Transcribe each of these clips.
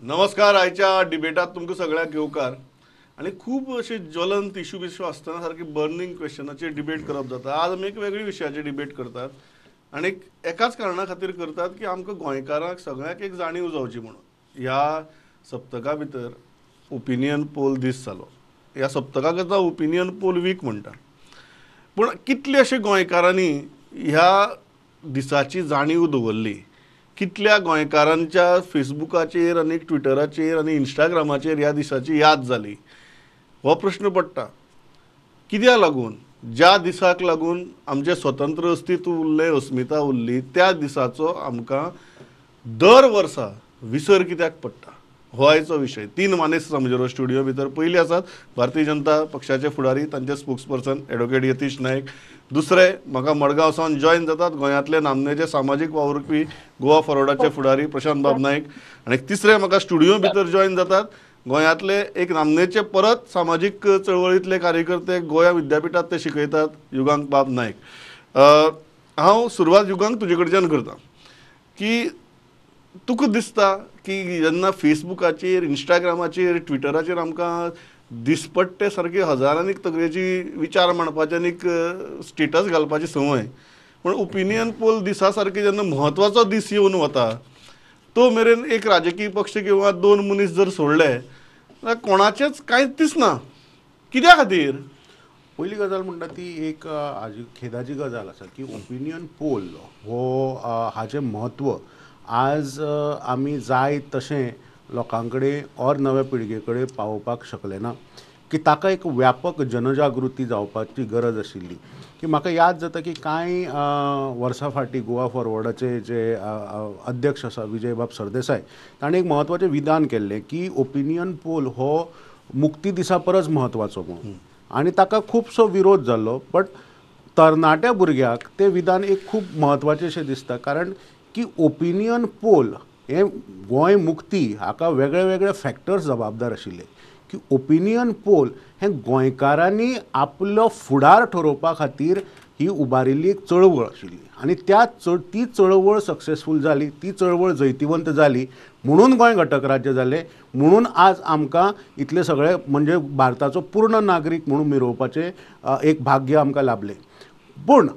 नमस्कार. आयच्या डिबेटात तुमकां सगळ्यांक येवकार. आनी खूब अशे ज्वलंत इशू बिशू आसतना सारकी बर्निंग क्वेश्चनाचेर डिबेट करप जाता. आज आमी एक वेगळी विशयाचेर डिबेट करतात आनी एकाच कारणा खातीर करतात की आमकां गोंयकारांक सगळ्यांक एक जाणीव जावची म्हणून. ह्या सप्तका भितर ओपिनियन पोल दीस जालो. ह्या सप्तकाक आतां ओपिनियन पोल वीक म्हणटा, पूण कितले अशे गोंयकारांनी ह्या दिसाची जाणीव दवरली, कितल्या गोंयकारांच्या फेसबुकाचेर आनी ट्विटराचेर आनी इंस्टाग्रामाचेर ह्या दिसाची याद जाली, हो प्रश्न पडटा. कित्याक लागून ज्या दिसाक लागून आमचें स्वतंत्र अस्तित्व उरलें, अस्मिता उरली, त्या दिसाचो आमकां दर वर्सा विसर कित्याक पडटा, हो आयचो विशय. तीन मानेस्त आमचे स्टुडियो भितर. पयली आसात भारतीय जनता पक्षाचे फुडारी, तांचे स्पोक्सपर्सन एडवोकेट यतीश नायक. दुसरे म्हाका मडगांव सावन जॉयन जातात गोंयांतले नामनेचे सामाजीक वावुरपी गोवा फॉरवर्डाचे फुडारी प्रशांत बाब नायक. आनी तिसरे म्हाका स्टुडियो भितर जॉयन जातात गोंयांतले एक नामनेचे परत सामाजीक चळवळींतले कार्यकर्ते, गोंया विद्यापिठांत ते शिकयतात, युगांक बाब नायक. हांव सुरवात युगांक तुजे कडच्यान करता की तुका दिसता की जेन्ना फेसबुकाचेर, इंस्टाग्रामाचेर, ट्विटराचेर आमकां दिसपट्टे सारके हजारांनी तकलेची विचार मांडपाचे आनी स्टेटस घालपाची संवय, पूण ओपिनियन पोल दिसा सारके जेन्ना म्हत्वाचो दीस येवन वता तो मेरेन एक राजकीय पक्ष किंवा दोन मनीस जर सोडले जाल्यार कोणाचेच कांयच दिसना. कित्या खातीर? पयली गजाल म्हणटा ती एक हाजी खेदाची गजाल आसा की ओपिनियन पोल हो हाजें म्हत्व आज आमी जाय तशें लोकां कडेन ऑर नव्या पिळगे कडेन पावोवपाक शकले ना, की ताका एक व्यापक जनजागृती जावपाची गरज आशिल्ली. की म्हाका याद जाता की कांय वर्सां फाटीं गोवा फॉरवर्डाचे जे अध्यक्ष आसा विजयबाब सरदेसाय, ताणें एक म्हत्वाचें विधान केल्लें की ओपिनियन पोल हो मुक्ती दिसा परस म्हत्वाचो म्हणून, आनी ताका खुबसो विरोध जाल्लो. बट तरणाट्या भुरग्याक तें विधान एक खूब म्हत्वाचें अशें दिसता, कारण की ओपिनियन पोल हें गोंय मुक्ती हाका वेगळे वेगळे फॅक्टर्स जबाबदार आशिल्ले. की ओपिनियन पोल हें गोंयकारांनी आपलो फुडार ठरोवपा खातीर ही उबारिल्ली एक चळवळ आशिल्ली आनी त्या ती चळवळ सक्सेसफूल जाली, ती चळवळ जैतिवंत जाली म्हणून गोंय घटक राज्य जालें, म्हणून आज आमकां इतले सगळे म्हणजे भारताचो पूर्ण नागरीक म्हणून मिरोवपाचें एक भाग्य आमकां लाभलें. पूण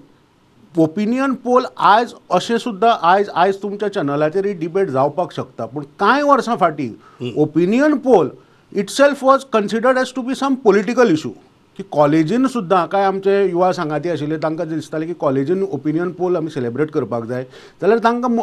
ओपिनियन पोल आयज अशें सुद्दां आयज आयज तुमच्या चॅनलाचेर ही डिबेट जावपाक शकता, पूण कांय वर्सां फाटीं opinion poll itself was considered as to be some political issue. की कॉलेजीन सुद्दां कांय आमचे युवा सांगाती आशिल्ले तांकां दिसतालें की कॉलेजीन ओपिनियन पोल आमी सेलेब्रेट करपाक जाय, जाल्यार तांकां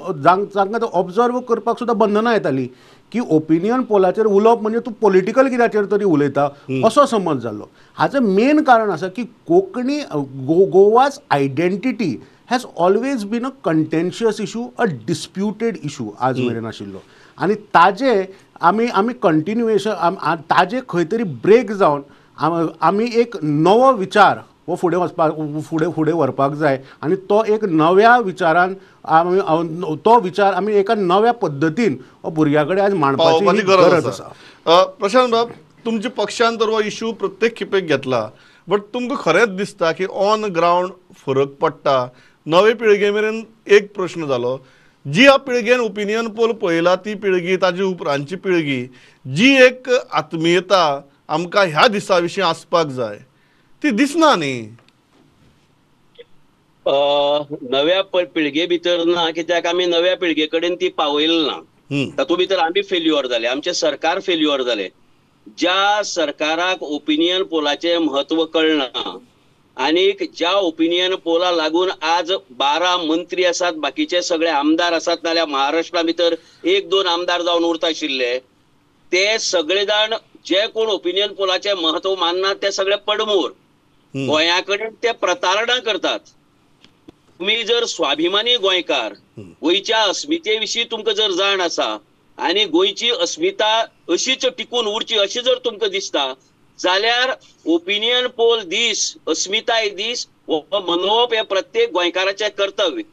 तांकां तो ऑब्जर्व करपाक सुद्दां बंधनां येतालीं की ओपिनियन पोलाचेर उलोवप म्हणजे तूं पॉलिटिकल कित्याचेर तरी उलयता असो समज जाल्लो. हाचें मेन कारण आसा की Konkani Goa's identity has always been a contentious issue, a disputed issue आज मेरेन आशिल्लो, आनी ताजे आमी आमी कंटिन्युएशन ताजे खंय तरी ब्रेक जावन आमी एक नवो विचार हो फुडें वचपाक फुडें फुडें व्हरपाक जाय, आनी तो एक नव्या विचारान आमी तो विचार आमी एका नव्या पद्दतीन हो भुरग्यां कडेन आज मांडपाची गरज आसा. प्रशांत बाब, तुमच्या पक्षान तर हो इशू प्रत्येक खेपेक घेतला, बट तुमकां खरेंच दिसता की ऑन ग्रावंड फरक पडटा? नवे पिळगे मेरेन एक प्रश्न जालो, जी ह्या पिळगेन ओपिनियन पोल पळयला ती पिळगी, ताजी उपरांतची पिळगी जी एक आत्मीयता आमकां ह्या दिसा विशीं आसपाक जाय ती दिसना न्ही. नव्या पिळगे भितर ना, कित्याक आमी नव्या पिळगे कडेन ती पावयली ना, तातूंत भितर आमी फेल्युअर जाले, आमचें सरकार फेल्युअर जालें. ज्या सरकाराक ओपिनियन पोलाचें म्हत्व कळना आनीक ज्या ओपिनियन पोला लागून आज 12 मंत्री आसात, बाकीचे सगळे आमदार आसात, नाल्यार महाराष्ट्रा भितर 1-2 आमदार जावन उरता आशिल्ले, ते सगळे जाण जे कोण ओपिनियन पोलाचें म्हत्व माननात ते सगळे पडमूर, गोंया कडेन ते प्रतारणा करतात. तुमी जर स्वाभिमानी गोंयकार, गोंयच्या अस्मिते विशीं तुमकां जर जाण आसा आनी गोंयची अस्मिता अशीच टिकून उरची अशें जर तुमकां दिसता जाल्यार ओपिनियन पोल दीस, अस्मिताय दीस हो मनोवप हें प्रत्येक गोंयकाराचें कर्तव्य.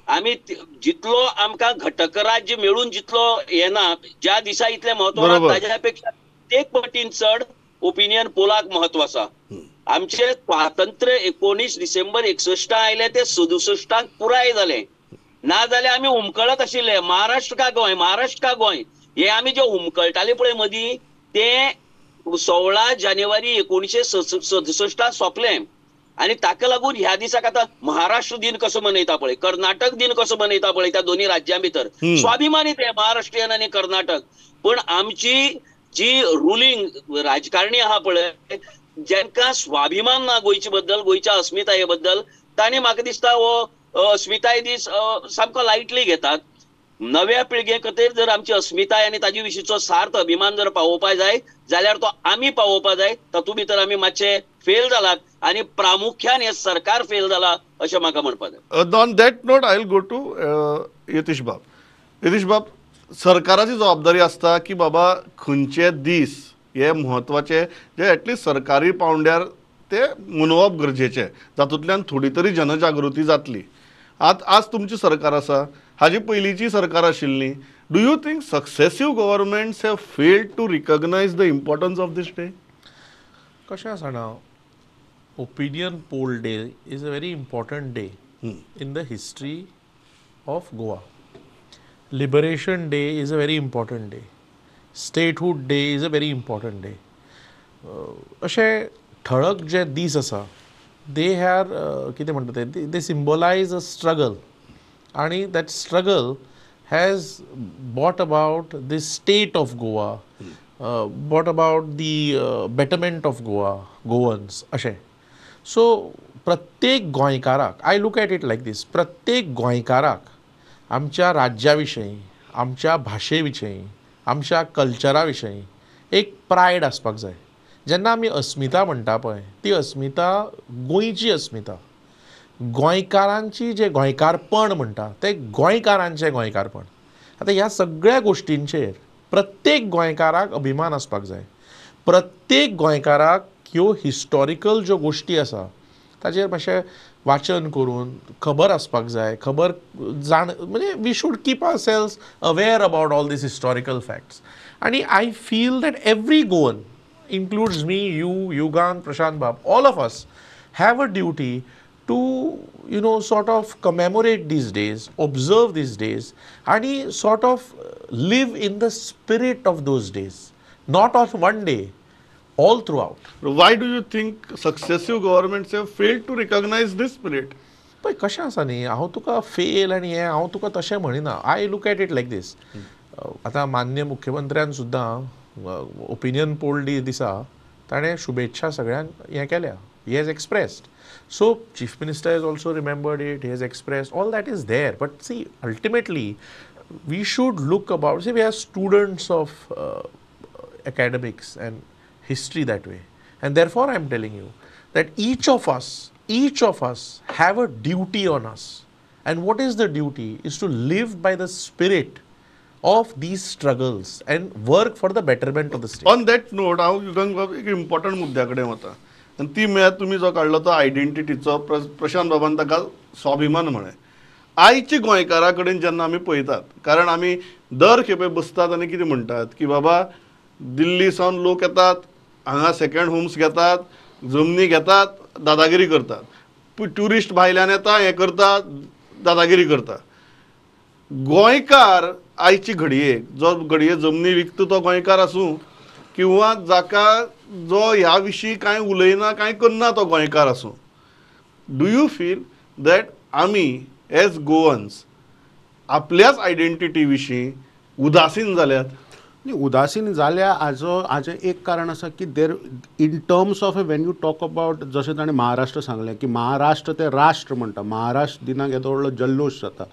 आमी जितलो आमकां घटक राज्य मेळून जितलो येना, ज्या दिसा इतलें म्हत्व ना ताज्या पेक्षा एक पटीन चड ओपिनियन पोलाक म्हत्व आसा. आमचें स्वातंत्र्य 19 डिसेंबर 61 आयलें ते 67 पुराय जालें, ना जाल्यार आमी हुमकळत आशिल्ले महाराष्ट्र का गोंय, महाराष्ट्र का गोंय. हे आमी जे हुमकळटाले पळय मदीं ते 16 जानेवारी 1967 सोंपलें. आनी ताका लागून ह्या दिसाक आतां महाराष्ट्र दिन कसो मनयता पळय, कर्नाटक दिन कसो मनयता पळय, त्या दोनी राज्यां भितर स्वाभिमानी ते महाराष्ट्रीयन आनी कर्नाटक. पण आमची जी रुलिंग राजकारणी आहा पळय, जेंका स्वाभिमान ना गोंयचे बद्दल, गोंयच्या अस्मिताये बद्दल, तांणी म्हाका दिसता हो अस्मिताय दीस सामको लायटली घेतात. नव्या पिळगे खातीर जर आमची अस्मिताय आनी ताजे विशींचो सार्थ अभिमान जर पावोवपा जाय जाल्यार तो आमी पावोवपा जाय. तातूंत भितर आमी मातशे फेल जालात आनी प्रामुख्यान हे सरकार फेल जाला अशें म्हाका म्हणपाक जाय. On that note I will go to Yatish बाब. यतीश बाब, सरकाराची जबाबदारी आसता की बाबा खंयचे दीस हे म्हत्वाचे जे एटलिस्ट सरकारी पावंड्यार ते मनोवप गरजेचे, जातूंतल्यान थोडी तरी जनजागृती जातली. आतां आज तुमची सरकार आसा, हाजी पयलींची सरकार आशिल्ली. Do you think successive governments have failed to recognise the importance of this day? कशें आसा ना, opinion poll day is a very important day in the history of Goa. Liberation day is a very important day. Statehood day is a very important day. अशे ठळक जे दीस आसा they are कितें म्हणटा ते, दे सिम्बोलायज अ स्ट्रगल आनी that struggle has brought about the state of Goa, brought about the betterment of Goa, Goans अशें. So प्रत्येक गोंयकाराक, I look at it like this, प्रत्येक गोंयकाराक आमच्या राज्या विशयी, आमच्या भाशे विशयी, आमच्या कल्चरा विशयी एक प्रायड आसपाक जाय. जेन्ना आमी अस्मिता म्हणटा पळय, ती अस्मिता गोंयची अस्मिता, गोंयकारांची जे गोंयकारपण म्हणटा तें गोंयकारांचें गोंयकारपण. आतां ह्या सगळ्या गोश्टींचेर प्रत्येक गोंयकाराक अभिमान आसपाक जाय. प्रत्येक गोंयकाराक ह्यो हिस्टॉरिकल ज्यो गोश्टी आसा ताचेर मातशें वाचन करून खबर आसपाक जाय. खबर जाण म्हणजे we should keep ourselves aware about all these historical facts. आनी I feel that every Goan, includes me, you, Yugan, Prashant Bab, all of us have a duty to, you know, sort of commemorate these days, observe these days, and sort of live in the spirit of those days, not on one day, all throughout. Why do you think successive governments have failed to recognize this spirit? पळय कशें आसा न्ही, हांव तुका fail आनी हें हांव तुका तशें म्हणिना. I look at it like this. आतां मान्य मुख्यमंत्र्यान सुद्दां ओपिनियन पोल डे दिसा ताणें शुभेच्छा सगळ्यांक हें केल्या. He has expressed. So Chief Minister has also remembered it, he has expressed, all that is there. But see, ultimately we should look about, see, we are students of academics and history that way. And therefore I am telling you that each of us have a duty on us. And what is the duty? Is to live by the spirit of these struggles and work for the betterment of the state. On that note, हांव युगंग बाब एक important मुद्द्या कडेन वता आनी ती म्हळ्यार तुमी जो काडलो तो आयडेंटिटीचो. प्रशांत बाबान ताका स्वाभिमान म्हळें. आयच्या गोंयकारा कडेन जेन्ना आमी पळयतात, कारण आमी दर खेपे बसतात आनी कितें म्हणटात की बाबा दिल्ली सावन लोक येतात, हांगा सेकंड होम्स घेतात, जमनी घेतात, दादागिरी करतात, ट्युरिस्ट भायल्यान येता, हें करता, दादागिरी करता. गोंयकार आयची घडयेक जो घडये जमनी विकता तो गोंयकार आसूं किंवा जाका जो ह्या विशीं कांय उलयना कांय करना तो गोंयकार आसूं, do you feel that आमी एज गोवन्स आपल्याच आयडेंटिटी विशीं उदासीन जाल्यात? उदासीन जाल्या हाजो हाजें एक कारण आसा की there in terms of when you talk about, जशें ताणें महाराष्ट्र सांगलें की महाराष्ट्र ते राष्ट्र म्हणटा, महाराष्ट्र दिनाक येदो व्हडलो जल्लोश जाता.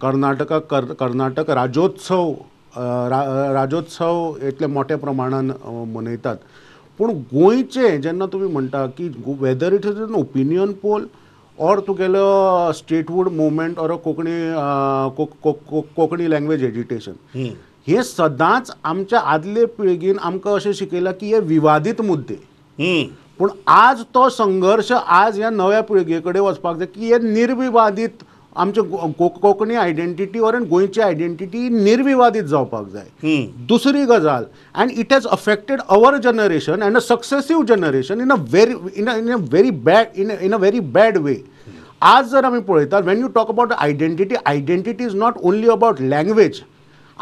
कर्नाटकाक कर्नाटक राज्योत्सव राज्योत्सव इतले मोठ्या प्रमाणान मनयतात. पूण गोंयचें जेन्ना तुमी म्हणटा की whether it is an opinion poll or तुगेलो statehood movement or Konkani Konkani language agitation, हे सदांच आमच्या आदले पिळगेन आमकां अशें शिकयलां की हे विवादीत मुद्दे. पूण आज तो संघर्श आज ह्या नव्या पिळगे कडेन वचपाक जाय की हे निर्विवादीत आमचे कोंकणी आयडेंटिटी ऑर गोंयची आयडेंटिटी निर्विवादीत जावपाक जाय. दुसरी गजाल, and it has affected our generation and a successive generation in a very in a very bad way. आज जर आमी पळयतात, when you talk about identity, identity is not only about language.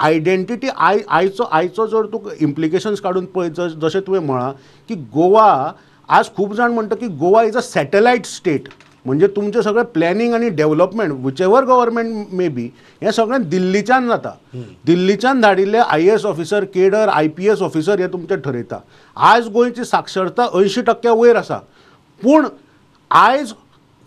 Identity आयचो आयचो जर तूं इम्प्लिकेशन्स काडून पळयत, जशें तुवें म्हळां की गोवा आज खूब जाण म्हणटा की Goa is a satellite state, म्हणजे तुमचें सगळें प्लॅनिंग आनी development whichever government may be हें सगळें दिल्लीच्यान जाता. दिल्लीच्यान धाडिल्ले IAS officer, cadre, IPS officer हे तुमचें ठरयता. आज गोंयची साक्षरता 80% वयर आसा, पूण आयज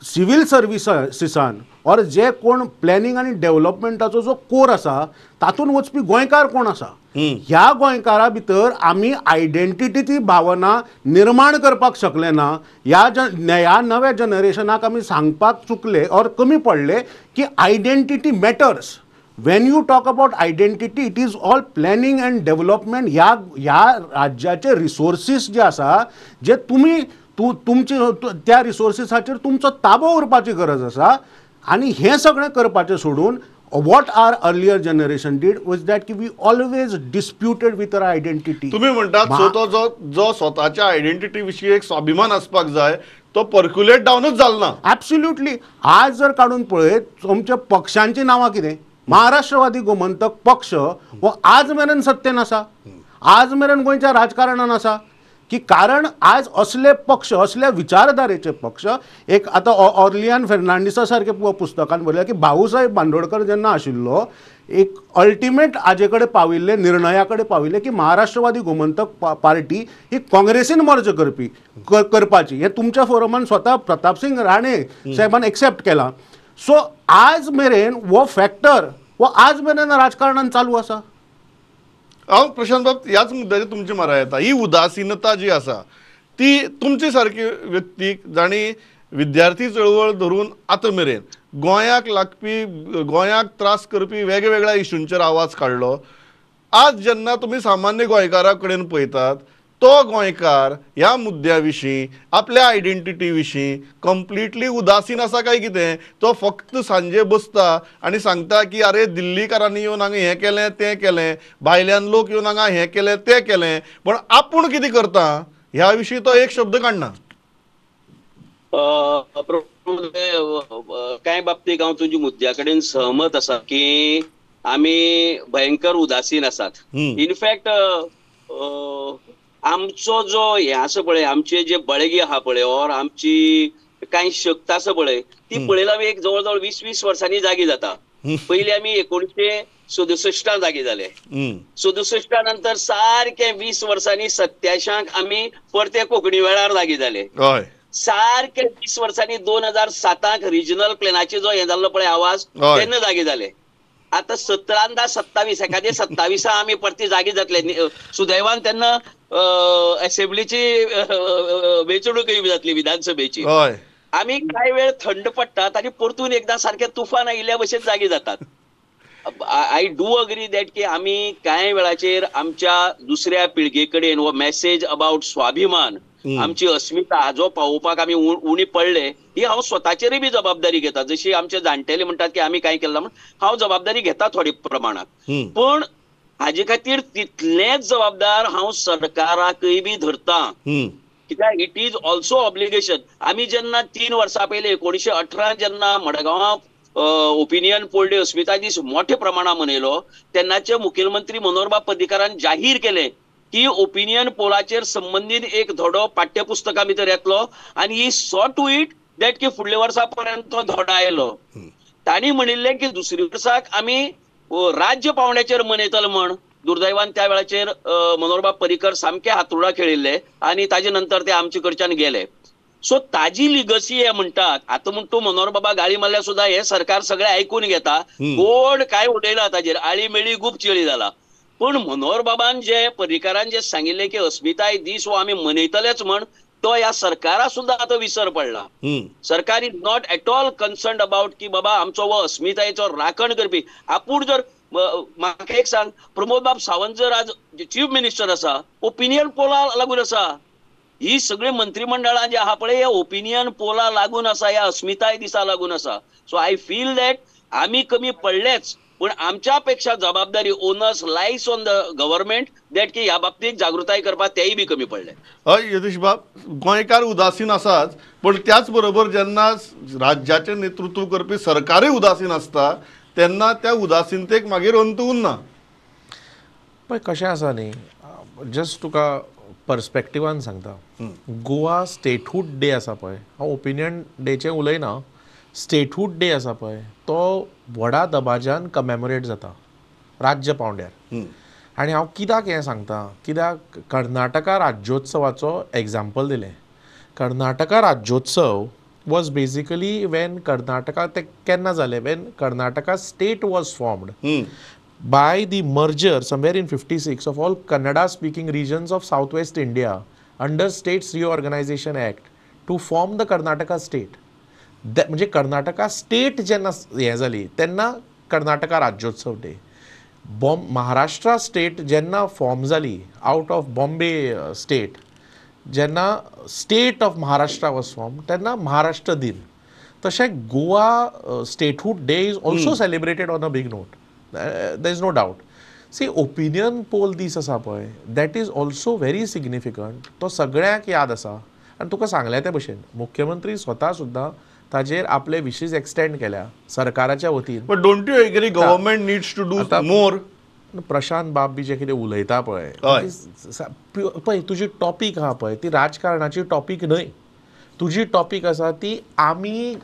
सिवील सर्विसीसान ऑर जे कोण प्लॅनिंग आनी डेव्हलपमेंटाचो जो कोर आसा तातूंत वचपी गोंयकार कोण आसा, ह्या गोंयकारा भितर आमी आयडेंटिटीची भावना निर्माण करपाक शकले ना. ह्या नव्या जनरेशनाक आमी सांगपाक चुकले ऑर कमी पडले की identity matters. When you talk about identity it is all planning and development. ह्या ह्या राज्याचे रिसोर्सीस जे आसा जे तुमी तुमचे त्या रिसोर्सीसाचेर तुमचो ताबो उरपाची गरज आसा. आनी हें सगळें करपाचें सोडून what our earlier generation did was that we always disputed with our identity. तुम्ही म्हणतात सो तो जो स्वतःच्या आयडेंटिटी विशीं एक स्वाभिमान आसपाक जाय तो पर्क्युलेट डावनच जालो ना. ॲब्सोल्युटली. आज जर काडून पळयत तुमच्या पक्षांची नांवां कितें, महाराष्ट्रवादी गोमंतक पक्ष हो आज मेरेन सत्तेन आसा, आज मेरेन गोंयच्या राजकारणान आसा. की कारण आज असले पक्ष, असल्या विचारधारेचे पक्ष, एक आतां ऑर्लियान फेर्नांडीसा सारके पुस्तकान बरयलां की भाऊसाहेब बांदोडकर जेन्ना आशिल्लो एक अल्टिमेट हाजे कडेन पाविल्ले, निर्णया कडेन पाविल्ले की महाराष्ट्रवादी गोमंतक पार्टी ही काँग्रेसीन मर्ज करपी करपाची, हें तुमच्या फोरमान स्वता प्रतापसिंग राणे साहेबान एक्सेप्ट केलां. सो आज मेरेन हो फॅक्टर हो आज मेरेन राजकारणान चालू आसा. हांव प्रशांत बाब ह्याच मुद्द्याचेर तुमची मारा येता. ही उदासीनता जी आसा ती तुमचे सारकी व्यक्तीक जांणी विद्यार्थी चळवळ धरून आतां मेरेन गोंयाक लागपी, गोंयाक त्रास करपी वेगवेगळ्या इशूंचेर आवाज काडलो, आज जेन्ना तुमी सामान्य गोंयकारा कडेन पळयतात तो गोंयकार ह्या मुद्द्या विशीं, आपल्या आयडेंटिटी विशीं कंप्लिटली उदासीन आसा काय कितें? तो फक्त सांजे बसता आनी सांगता की अरे दिल्लीकारांनी येवन हांगा हें केलें तें केलें, भायल्यान लोक येवन हांगा हें केलें तें केलें, पण आपूण कितें करता ह्या विशीं तो एक शब्द काडना. कांय बाबतीक हांव तुज्या मुद्द्या कडेन सहमत आसा की आमी भयंकर उदासीन आसात. इनफॅक्ट आमचो जो हे आसा पळय, आमचे जे बळगे आहा पळय ऑर आमची कांय शक्त आसा पळय ती पळयला आमी एक जवळ जवळ 20-20 वर्सांनी जागी जाता. पयली आमी 1967 जागी जाले, 67 नंतर सारके 20 वर्सांनी 87 आमी परते कोंकणी वेळार जागी जाले. सारके 20 वर्सांनी 2007 रिजनल प्लॅनाचे जो हे जाल्लो पळय आवाज तेन्ना जागे जाले. आतां 17 27 एखादे 27 आमी परती जागी जातले. सुदैवान तेन्ना असेंब्लीची वेंचणूकय जातली विधानसभेची. आमी कांय वेळ थंड पडटात आनी परतून एकदां सारके तुफान आयिल्ल्या भशेन जागे जातात. I do agree that की आमी कांय वेळाचेर आमच्या दुसऱ्या पिळगे कडेन हो मॅसेज अबाउट स्वाभिमान, आमची अस्मिता हाजो पावोवपाक आमी उणी पडले. ही हांव स्वताचेरय बी जबाबदारी घेता. जशी आमचे जाणटेले म्हणटात की आमी कांय केलां म्हण, हांव जबाबदारी घेता थोडे प्रमाणात, पण हाजे खातीर तितलेंच जबाबदार हांव सरकाराकय बी धरता. कित्याक it is also obligation. आमी जेन्ना 3 वर्सां पयलीं 1918 जेन्ना मडगांवां ओपिनियन पोल डे अस्मिताय दीस मोठ्या प्रमाणात मनयलो तेन्नाचे मुखेलमंत्री मनोहरबाब पर्रीकारान जाहीर केलें की ओपिनियन पोलाचेर संबंदीत एक धडो पाठ्यपुस्तकां भितर येतलो आनी he saw to it that की फुडल्या वर्सा पर्यंत तो धडो आयलो. तांणी म्हणिल्लें की दुसऱ्या वर्साक आमी राज्य पावंड्याचेर मनयतले म्हण. दुर्दैवान त्या वेळाचेर मनोहरबाब पर्रीकर सामके हातरुणा खेळिल्ले आनी ताजे नंतर ते आमचे कडच्यान गेले. सो ताजी लिगसी हे म्हणटात. आतां म्हण तूं मनोहर बाबा गाळी मारल्यार सुद्दां हे सरकार सगळें आयकून घेता, कोण काय उडयला ताजेर, आळी मेळी गुप चेळी जाला. पण मनोहर बाबान जे पर्रीकारान जे सांगिल्लें की अस्मिताय दीस हो आमी मनयतलेच म्हण, तो ह्या सरकारा सुद्दां आतां विसर पडला. सरकार is not at all concerned about की बाबा आमचो हो अस्मितायेचो राखण करपी आपूण. जर म्हाका एक सांग, प्रमोद बाब सावंत जर आज चीफ मिनिस्टर आसा, ओपिनियन पोला लागून आसा. ही सगळी मंत्रिमंडळां जी आहा पळय, हे ओपिनियन पोला लागून आसा, ह्या अस्मिताय दिसा लागून आसा. सो I feel that आमी कमी पडलेच, पण आमच्या पेक्षा जबाबदारी onus lies on the government that की ह्या बाबतीत जागृताय करपाक तेय बी कमी पडले. हय यतीश बाब, गोंयकार उदासीन आसाच, पण त्याच बरोबर जेन्ना राज्याचें नेतृत्व करपी सरकारय उदासीन आसता तेन्ना त्या उदासीनतेक मागीर अंत उरना. पळय कशें आसा न्ही, जस्ट तुका पर्सपेक्टिवान सांगता. गोवा स्टेटहूड डे आसा पळय, हांव ओपिनियन डेचें उलयना, स्टेटहूड डे आसा पळय तो व्हडा दबाज्यान कमेमोरेट जाता राज्य पावंड्यार. आनी हांव कित्याक हें सांगता, कित्याक कर्नाटका राज्योत्सवाचो एग्जाम्पल दिलें. Karnataka Rajyotsava was basically when Karnataka, ते केन्ना जालें, when Karnataka state was formed by the merger somewhere in 56 of all Kannada speaking regions of south west India under states reorganisation act to form the Karnataka state. म्हणजे Karnataka state जेन्ना हें जाली तेन्ना कर्नाटका राज्योत्सव day. Maharashtra state जेन्ना form जाली out of Bombay state, जेन्ना state of Maharashtra was form तेन्ना महाराष्ट्र दिन. तशें Goa statehood day is also celebrated on a big note, there is no doubt. See, opinion poll दीस आसा पळय, that is also very significant, तो सगळ्यांक याद आसा. आनी तुका सांगलें ते भशेन मुख्यमंत्री स्वता सुद्दां ताजेर आपले विशीज एक्सटेंड केल्या सरकाराच्या वतीन. But don't you agree government needs to do more? Prashant बाब बी जे कितें उलयता पळय, पळय तुजी टॉपीक आहा पळय ती राजकारणाची टॉपीक न्हय, तुजी टॉपीक आसा ती आमी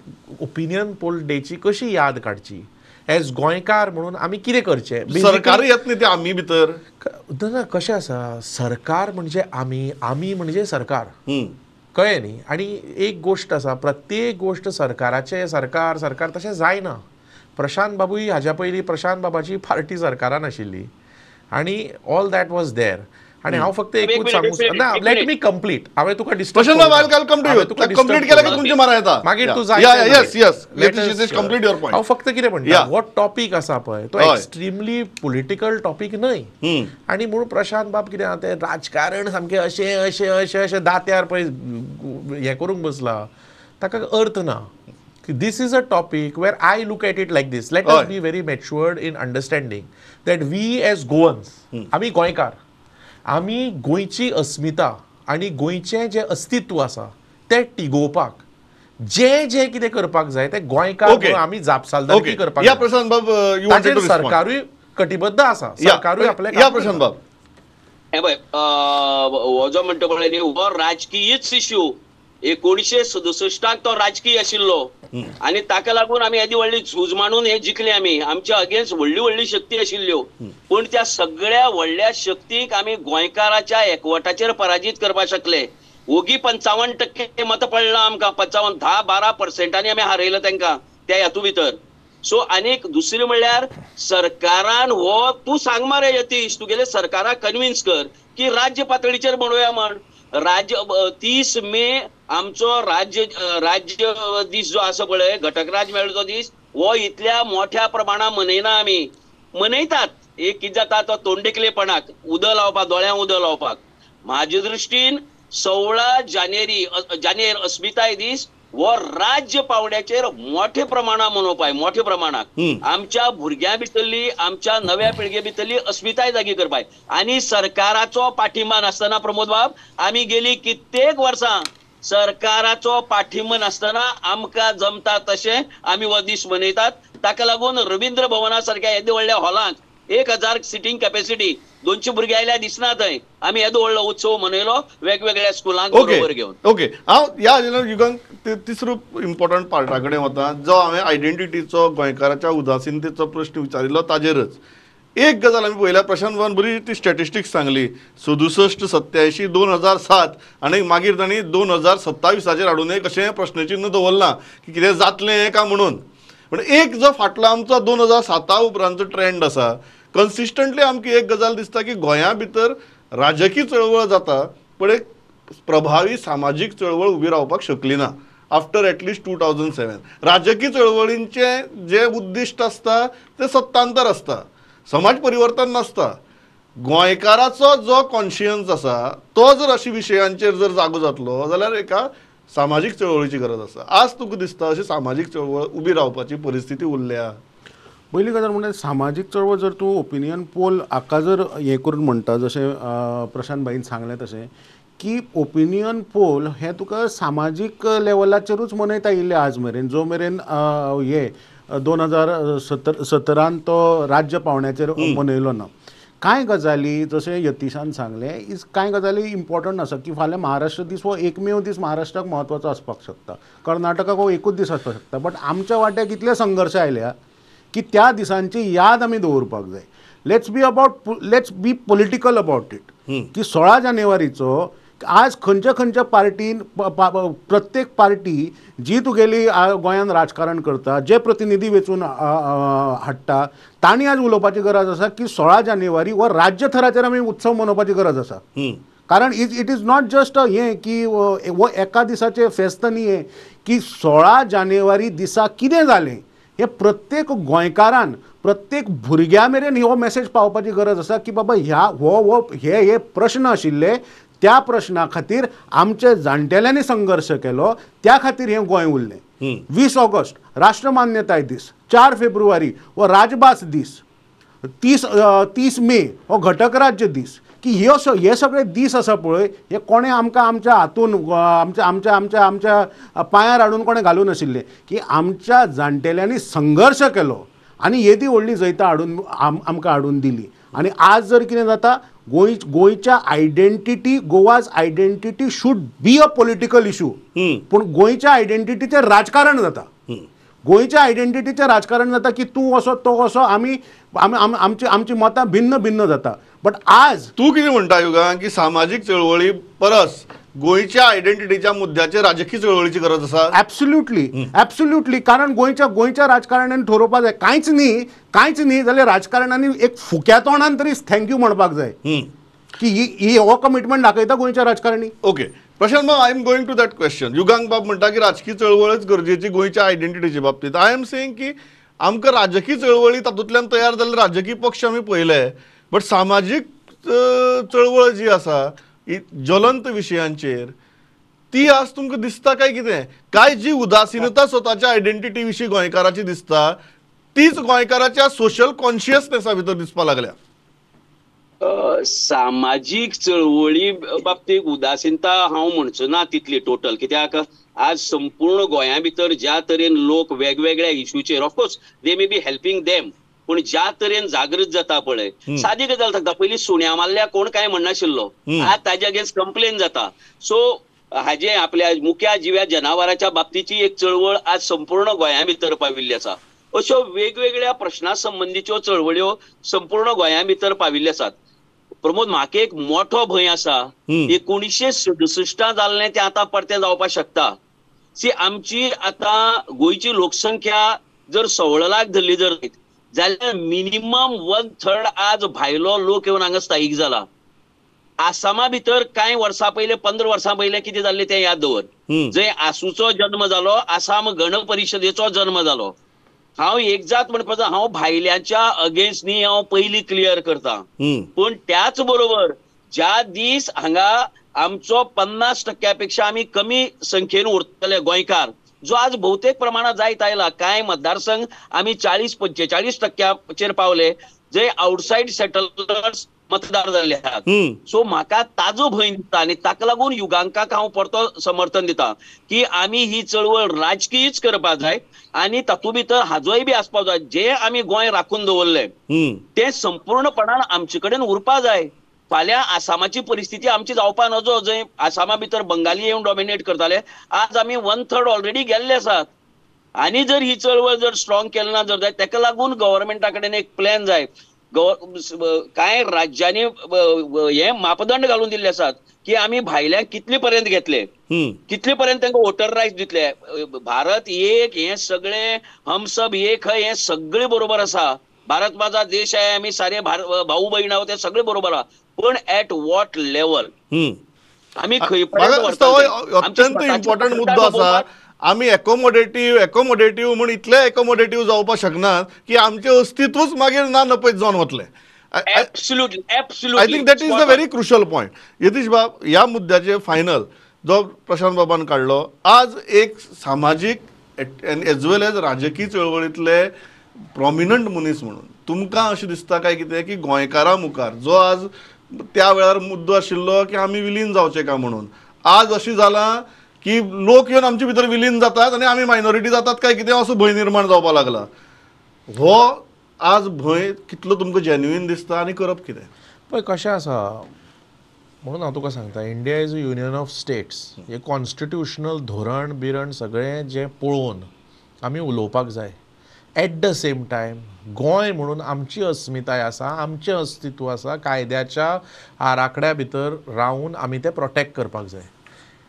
ओपिनियन पोल डेची कशी याद काडची एज गोंयकार म्हणून आमी कितें करचें. सरकार येत न्ही ते आमी भितर ना, कशें आसा सरकार म्हणजे आमी, आमी म्हणजे सरकार, कळ्ळें न्ही. आनी एक गोश्ट आसा, प्रत्येक गोश्ट सरकाराचें सरकार सरकार तशें जायना. प्रशांत बाबूय हाज्या पयलीं प्रशांत बाबाची पार्टी सरकारान आशिल्ली आनी ऑल that was there. आनी हांव फक्त एकूच सांगू ना, let me complete, हांवें तुका डिस्टर्ब मागीर तूं जाय. हांव फक्त कितें म्हणटा, हो टॉपीक आसा पळय तो एक्स्ट्रिमली पॉलिटिकल टॉपीक न्हय. आनी म्हणून प्रशांत बाब कितें आहा तें राजकारण सामकें अशें अशें अशें अशें दात्यार पळय हें करूंक बसला, ताका अर्थ ना. This is a topic where I look at it like this. Let us be very matured in understanding that we as Goans, आमी गोंयकार, आमी गोंयची अस्मिता आनी गोंयचें जें अस्तित्व आसा तें टिगोवपाक जे जे कितें करपाक जाय तें गोंयकार म्हणून आमी जापसालदारकी करपाक जाय. प्रशांत बाब, ताचेर सरकारूय कटिबद्ध आसा, सरकारूय आपलें. प्रशांत बाब, हें पळय हो जो म्हणटा पळय न्ही हो राजकीयच इश्यू. 1967 तो राजकीय आशिल्लो आनी ताका लागून आमी येदी व्हडली झूज मांडून हे जिखले. आमी आमच्या अगेन्स्ट व्हडली व्हडली शक्ती आशिल्ल्यो, पूण त्या सगळ्या व्हडल्या शक्तीक आमी गोंयकाराच्या एकवटाचेर पराजीत करपाक शकले. ओगी 55% मत पडला आमकां, 55 10-12% आमी हारयलो तांकां त्या हेतू भितर. सो आनीक दुसरी म्हणल्यार सरकारान हो तूं सांग मरे यतीश, तुगेले सरकाराक कन्विन्स कर की राज्य पातळीचेर म्हणोवया म्हण. राज्य 30 मे आमचो राज्य राज्य दीस जो आसा पळय, घटक राज्य मेळ्ळो तो दीस, हो इतल्या मोठ्या प्रमाणात मनयना आमी. मनयतात एक कितें जाता तो तोंडेकलेपणाक उदक लावपाक, दोळ्यांक उदक लावपाक. म्हाजे दृश्टीन 16 जानेर अस्मिताय दीस हो राज्य पावंड्याचेर मोठ्या प्रमाणात मनोवपाक, मोठ्या प्रमाणात आमच्या भुरग्यां भितरली, आमच्या नव्या पिळगे भितरली अस्मिताय जागी करपाक. आनी सरकाराचो पाठिंबा नासतना प्रमोद बाब, आमी गेली कित्येक वर्सां सरकाराचो पाठिंबा नासतना आमकां जमता तशें आमी हो दीस मनयतात. ताका लागून रवींद्र भवना सारक्या येदे व्हडल्या हॉलांत 1000 सिटींग कॅपॅसिटी, 200 भुरगे आयल्या दिसना थंय आमी येदो व्हडलो उत्सव मनयलो वेगवेगळ्या स्कुलांक बरोबर घेवन. ओके, हांव ह्या युगांक तिसरो इम्पॉर्टंट पार्टा कडेन वता, जो हांवें आयडेंटिटीचो, गोंयकाराच्या उदासीनतेचो प्रश्न विचारिल्लो ताजेरच एक गजाल आमी पळयल्या. प्रशांत बाबान बरी ती स्टॅटिस्टिक्स सांगली, 67, 87, 2007 आनी मागीर तांणी 2027 हाडून एक अशें प्रश्नचिन्ह दवरलां की कितें जातलें काय म्हणून. पूण एक जो फाटलो आमचो 2007 उपरांतचो ट्रेंड आसा, कन्सिस्टंटली आमकां एक गजाल दिसता की गोंया भितर राजकीय चळवळ जाता पण एक प्रभावी सामाजीक चळवळ उबी रावपाक शकली ना आफ्टर एटलिस्ट 2007. राजकीय चळवळींचे जे उद्दिश्ट आसता ते सत्तांतर आसता, समाज परिवर्तन नासता. गोंयकाराचो जो कॉन्शियन्स आसा तो जर अशी विशयांचेर जर जागो जातलो जाल्यार एका सामाजीक चळवळीची गरज आसा. आज तुका दिसता अशी सामाजीक चळवळ उबी रावपाची परिस्थिती उरल्या? पयली गजाल म्हणल्यार सामाजीक चळवळ जर तूं ओपिनियन पोल हाका जर हें करून म्हणटा, जशें प्रशांत भाईन सांगलें तशें की ओपिनियन पोल हें तुका सामाजीक लेवलाचेरूच मनयता येयल्लें आज मेरेन, जो मेरेन हे 2017 तो राज्य पावंड्याचेर मनयलो ना. कांय गजाली जशें यतीशान सांगलें is कांय गजाली इम्पॉर्टंट आसा की फाल्यां महाराष्ट्र दीस हो एकमेव दीस महाराष्ट्राक म्हत्वाचो आसपाक शकता, कर्नाटकाक हो एकूच दीस आसपाक शकता, बट आमच्या वाट्याक इतले संघर्श आयल्या की त्या दिसांची याद आमी दवरपाक जाय. Let's be political about it की 16 जानेवारीचो आज खंयच्या खंयच्या पार्टीन प्रत्येक पार्टी जी तुगेली गोंयान राजकारण करता, जे प्रतिनिधी वेंचून हाडटा तांणी आज उलोवपाची गरज आसा की 16 जानेवारी हो राज्य थराचेर आमी उत्सव मनोवपाची गरज आसा. कारण it is not just हें की हो एका दिसाचें फेस्त न्ही हें की 16 जानेवारी दिसा कितें जालें हें प्रत्येक गोंयकारान प्रत्येक भुरग्या मेरेन हो मेसेज पावपाची गरज आसा की बाबा ह्या हो हे हे प्रश्न आशिल्ले त्या प्रश्ना खातीर आमचे जाणटेल्यांनी संघर्श केलो, त्या खातीर हें गोंय उरलें. 20 ऑगस्ट राष्ट्रमान्यताय दीस, 4 फेब्रुवारी हो राजभास दीस, 30 मे हो घटक राज्य दीस, की हे सगळे दीस आसा पळय हे कोणें आमकां आमच्या हातून आमच्या आमच्या आमच्या आमच्या पांयार हाडून कोणें घालूं नाशिल्लें की आमच्या जाणटेल्यांनी संघर्श केलो आनी येदी व्हडली जैतां हाडून आमकां हाडून दिली. आनी आज जर कितें जाता गोंयच्या identity, Goa's identity should be a political issue, पूण गोंयच्या आयडेंटिटीचें राजकारण जाता. गोंयच्या आयडेंटिटीचें राजकारण जाता की तूं असो तो असो, आमी आमची आमची मतां भिन्न भिन्न जाता. बट आज तूं कितें म्हणटा युगा की सामाजीक चळवळी परस गोंयच्या आयडेंटिटीच्या मुद्द्याचेर राजकीय चळवळीची गरज आसा? Absolutely, absolutely. कारण गोंयच्या गोंयच्या राजकारण्यान ठरोवपाक जाय, कांयच न्ही कांयच न्ही जाल्यार राजकारणांनी एक फुक्या तोंडान तरी thank you म्हणपाक जाय की ही हो कमिटमेंट दाखयता गोंयच्या राजकारणी. ओके प्रशांत बाब, I am going to that question. Yugank बाब म्हणटा की राजकीय चळवळच गरजेची गोंयच्या आयडेंटिटीच्या बाबतीत. I am saying की आमकां राजकीय चळवळी तातूंतल्यान तयार जाल्ले राजकीय पक्ष आमी पळयले, बट सामाजीक चळवळ जी आसा ज्वलंत विशयांचेर ती आज तुमकां दिसता काय कितें? काय जी उदासीनता स्वताच्या आयडेंटिटी विशीं गोंयकाराची दिसता तीच गोंयकाराच्या सोशल कॉन्शियसनेसा भितर दिसपाक लागल्या? सामाजीक चळवळी बाबतीत उदासीनता हांव म्हणचो ना तितली टोटल, कित्याक आज संपूर्ण गोंया भितर ज्या तरेन लोक वेगवेगळ्या इश्यूचेर, of course they may be helping them, पूण ज्या तरेन जागृत जाता पळय, सादी गजाल सांगता, पयलीं सुण्या मारल्या कोण काय म्हणनाशिल्लो, आज ताजे अगेन्स्ट कंप्लेन जाता. सो हाजे आपल्या मुक्या जिव्या जनावरांच्या बाबतीची एक चळवळ आज संपूर्ण गोंया भितर पाविल्ली आसा. अश्यो वेगवेगळ्या प्रश्ना संबंदीच्यो चळवळ्यो संपूर्ण गोंया भितर पाविल्ले आसात. प्रमोद, म्हाका एक मोठो भंय आसा, 1967 जाल्लें तें आतां परतें जावपाक शकता. सी आमची आतां गोंयची लोकसंख्या जर 16 लाख धरली जर जाल्यार मिनिमम 1/3 आज भायलो लोक येवन हांगा स्थायीक जाला. आसामा भितर कांय वर्सां पयले 15 वर्सां पयले कितें जाल्लें तें याद दवर, जंय आसूचो जन्म जालो, आसाम गण परिशदेचो जन्म जालो. हांव एक जात म्हणपाचो, हांव भायल्यांच्या अगेन्स्ट न्ही, हांव पयलीं क्लियर करता, पूण त्याच बरोबर ज्या दीस हांगा आमचो 50% पेक्षा आमी कमी संख्येन उरतले गोंयकार, जो आज बहुतेक प्रमाणात जायत आयला, कांय मतदारसंघ आमी 40-45% पावले जे आउटसायड सेटलर्स मतदार जाल्ले आहात. सो म्हाका ताजो भंय दिसता आनी ताका लागून युगांकाक हांव परतो समर्थन दिता की आमी ही चळवळ राजकीयच करपाक जाय आनी तातूंत भितर हाजोय बी आसपाक जाय, जे आमी गोंय राखून दवरले तें संपूर्णपणान आमचे कडेन उरपा जाय. फाल्यां आसामाची परिस्थिती आमची जावपा नजो, जंय आसामा भितर बंगाली येवन डॉमिनेट करताले, आज आमी 1/3 ऑलरेडी गेल्ले आसात. आनी जर ही चळवळ जर स्ट्रॉंग केली ना जर जाय, ताका लागून गव्हर्मेंटा कडेन एक प्लॅन जाय. कांय राज्यांनी हे मापदंड घालून दिल्ले आसात की आमी भायल्यांक कितले पर्यंत घेतले, कितले पर्यंत तांकां वोटर रायट्स दितले. भारत एक हे सगळे, हम सब एक हे सगळे बरोबर आसा, भारत माझा देश आहे, आमी सारे भाऊ बहीण आहोत, ते सगळे बरोबर आहा, पण ऍट what level आमी खंय पर्यंत. अत्यंत इम्पॉर्टंट मुद्दो आसा. आमी एकोमोडेटीव एकोमोडेटीव म्हूण इतले एकोमोडेटीव जावपाक शकनात की आमचें अस्तित्वच मागीर ना नपयत जावन वतलें. Absolutely, absolutely. I think that is the very crucial point. Yatish बाब, ह्या मुद्द्याचेर फायनल जो प्रशांत बाबान काडलो, आज एक सामाजीक एज वेल एज राजकीय चळवळींतले प्रोमिनंट मनीस म्हणून तुमकां अशें दिसता काय कितें की गोंयकारां मुखार जो आज त्या वेळार मुद्दो आशिल्लो की आमी विलीन जावचें काय म्हणून, आज अशें जालां की लोक येवन आमचे भितर विलीन जातात आनी आमी मायनॉरिटी जातात काय कितें असो भंय निर्माण जावपाक लागला. हो आज भंय कितलो तुमकां जेन्युइन दिसता आनी करप कितें? पळय कशें आसा म्हणून हांव तुका सांगता, India is a union of states. हे कॉन्स्टिट्युशनल धोरण बिरण सगळें जें पळोवन आमी उलोवपाक जाय. At the same time Goa म्हणून आमची अस्मिताय आसा, आमचें अस्तित्व आसा, कायद्याच्या आराखड्या भितर रावन आमी तें प्रोटेक्ट करपाक जाय.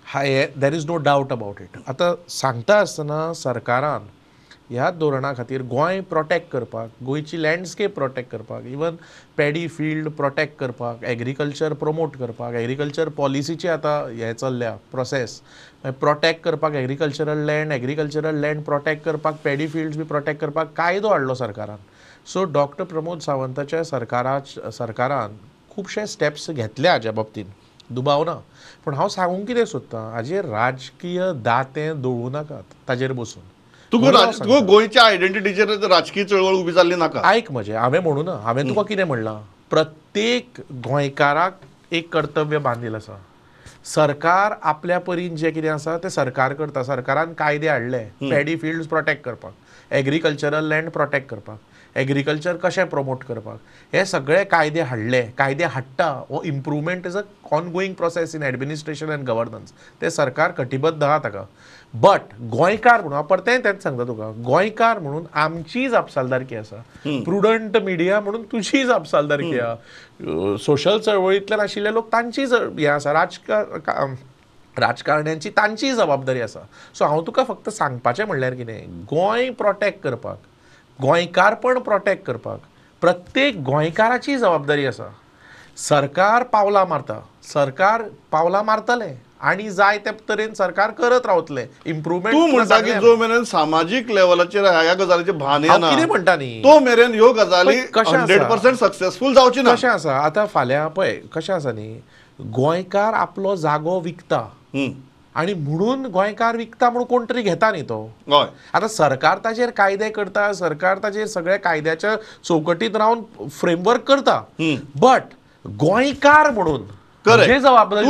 हे there is no doubt about it. आतां सांगता आसतना सरकारान ह्या धोरणा खातीर गोंय प्रोटेक्ट करपाक, गोंयची लँडस्केप प्रोटेक्ट करपाक, इवन पॅडी फिल्ड प्रोटेक्ट करपाक, एग्रीकल्चर प्रमोट करपाक, एग्रीकल्चर पॉलिसीची आतां हें चल्ल्या प्रोसेस, प्रोटेक्ट करपाक एग्रीकल्चरल लँड प्रोटेक्ट करपाक, पॅडी फिल्ड्स बी प्रोटेक्ट करपाक कायदो हाडलो सरकारान. सो डॉक्टर प्रमोद सावंताच्या सरकारान खुबशे स्टेप्स घेतल्या हाज्या बाबतीन, दुबाव ना. पूण हांव सांगूंक कितें सोदतां, हाजेर राजकीय दातें दवरूं नाकात ताजेर बसून. तुका गोंयच्या आयडेंटिटीचेर राजकीय चळवळ उबी जाल्ली नाका. आयक म्हजें, हांवें म्हणूं ना, हांवें तुका कितें म्हणलां, प्रत्येक गोंयकाराक एक कर्तव्य बांदील आसा. सरकार आपल्या परीन जें कितें आसा तें सरकार करता. सरकारान कायदे हाडले पॅडी फिल्ड्स प्रोटेक्ट करपाक, एग्रीकल्चरल लँड प्रोटेक्ट करपाक, एग्रीकल्चर कशें प्रमोट करपाक, हे सगळे कायदे हाडले, कायदे हाडटा. हो improvement is a ongoing process in administration and governance. तें सरकार कटिबद्ध आहा ताका. बट गोंयकार म्हणून हांव परतेंय तेंच सांगता तुका, गोंयकार म्हणून आमची जापसालदारकी आसा, प्रुडंट मिडिया म्हणून तुजी जापसालदारकी आहा, सोशल चळवळींतल्यान आशिल्ले लोक तांची हें आसा, राजकारण्यांची तांची जबाबदारी आसा. सो हांव तुका फक्त सांगपाचें म्हणल्यार कितें, गोंय प्रोटेक्ट करपाक, गोंयकारपण प्रोटेक्ट करपाक प्रत्येक गोंयकाराची जबाबदारी आसा. सरकार पावलां मारता, सरकार पावलां मारतलें आनी जाय ते तरेन सरकार करत रावतलें इम्प्रुवमेंट. तूं म्हणटा की जो मेरेन सामाजीक लेवलाचेर ह्या गजालीचें भान येना, कितें म्हणटा न्ही, तो मेरेन ह्यो गजाली 100% सक्सेसफूल जावची ना. कशें आसा आतां फाल्यां पळय कशें आसा न्ही, गोंयकार आपलो जागो विकता आनी म्हणून गोंयकार विकता म्हणून कोण तरी घेता न्ही तो. आतां सरकार ताजेर कायदे करता, सरकार ताजेर सगळ्या कायद्याच्या चौकटींत रावन फ्रेमवर्क करता, बट गोंयकार म्हणून जबाबदारी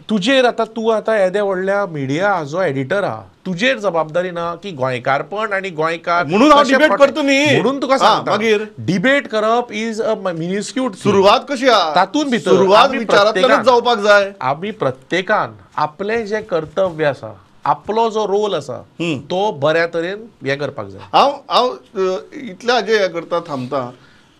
तुजेर. आतां तूं आतां येद्या व्हडल्या मिडिया हाजो एडिटर आहा, तुजेर जबाबदारी ना की गोंयकारपण आनी गोंयकार म्हणून हांव डिबेट करता न्ही, म्हणून तुका सांगता डिबेट करप is a मिनिस्क्यूट. सुरवात कशी आहा तातूंत भितर सुरवात विचारांतल्यानच जावपाक जाय. आमी प्रत्येकान आपलें जें कर्तव्य आसा, आपलो जो रोल आसा तो बऱ्या तरेन हें करपाक जाय. हांव हांव इतल्या हाजेर हें करता थांबता.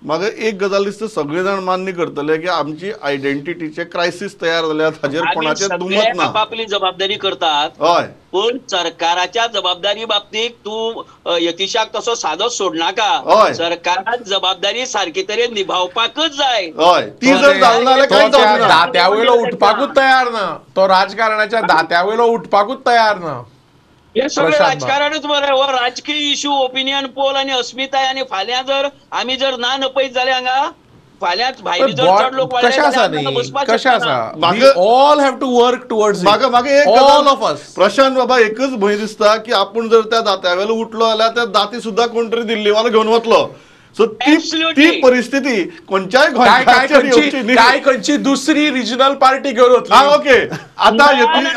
म्हाका एक गजाल दिसता सगळे जाण मान्य करतले की आमची आयडेंटिटीचे क्रायसीस तयार जाल्यात, हाजेर कोणाचें दुमत ना. आपापली जबाबदारी करतात, हय, पूण सरकाराच्या जबाबदारी बाबतीत तूं यतीशाक तसो सादो सोडनाका. सरकारान जबाबदारी सारकी तरेन निभावपाकच जाय. हय, ती जर जाली ना जाल्यार कांयच जावचें ना. दात्या वयलो उठपाकूच तयार ना तो, राजकारणाच्या दात्या वयलो उठपाकूच तयार ना. हे सगळें राजकारणच मरे, हो राजकीय इशू, ओपिनियन पोल आनी अस्मिताय. आनी फाल्यां जर आमी जर ना नपयत जाले हांगा, फाल्यां भायले जर चड लोक कशें आसा न्ही, कशें आसा, all have to work towards. म्हाका एक ऑल ऑफ अस. प्रशांत बाबा एकच भंय दिसता की आपूण जर त्या दात्या वेलो उठलो जाल्यार त्या दाती सुद्दां कोण तरी दिल्लीवालो घेवन वतलो. सो ती परिस्थिती खंयच्याय गोंयकाराचेर येवची न्ही. काय खंयची दुसरी रिजनल पार्टी घेवन वतली. ओके, आतां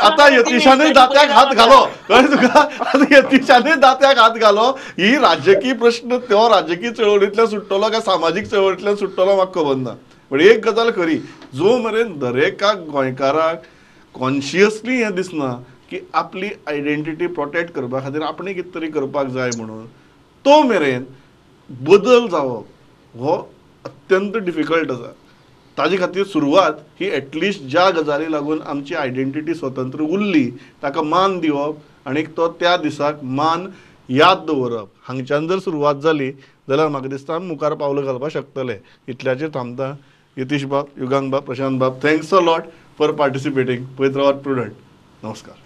आतां यतीशानूय दात्याक हात घालो, कळ्ळें तुका? आतां यतीशानूय दात्याक हात घालो. ही राजकीय प्रश्न तो राजकीय चळवळींतल्यान सुट्टलो काय सामाजीक चळवळींतल्यान सुट्टलो म्हाका खबर ना. पण एक गजाल खरी, जो मेरेन दरेका गोंयकाराक कॉन्शियसली हें दिसना की आपली आयडेंटिटी प्रोटेक्ट करपा खातीर आपणें कितें तरी करपाक जाय म्हणून, तो मेरेन बदल जावप हो अत्यंत डिफिकल्ट आसा. ताजे खातीर सुरवात ही एटलिस्ट ज्या गजाली लागून आमची आयडेंटिटी स्वतंत्र उरली ताका मान दिवप आनी तो त्या दिसाक मान याद दवरप, हांगच्यान जर सुरवात जाली जाल्यार म्हाका दिसता आमी मुखार पावलां घालपाक शकतले. इतल्याचेर थांबता. यतीश बाब, युगांक बाब, प्रशांत बाब, thanks a lot for participating. पळयत रावात प्रुडंट. नमस्कार.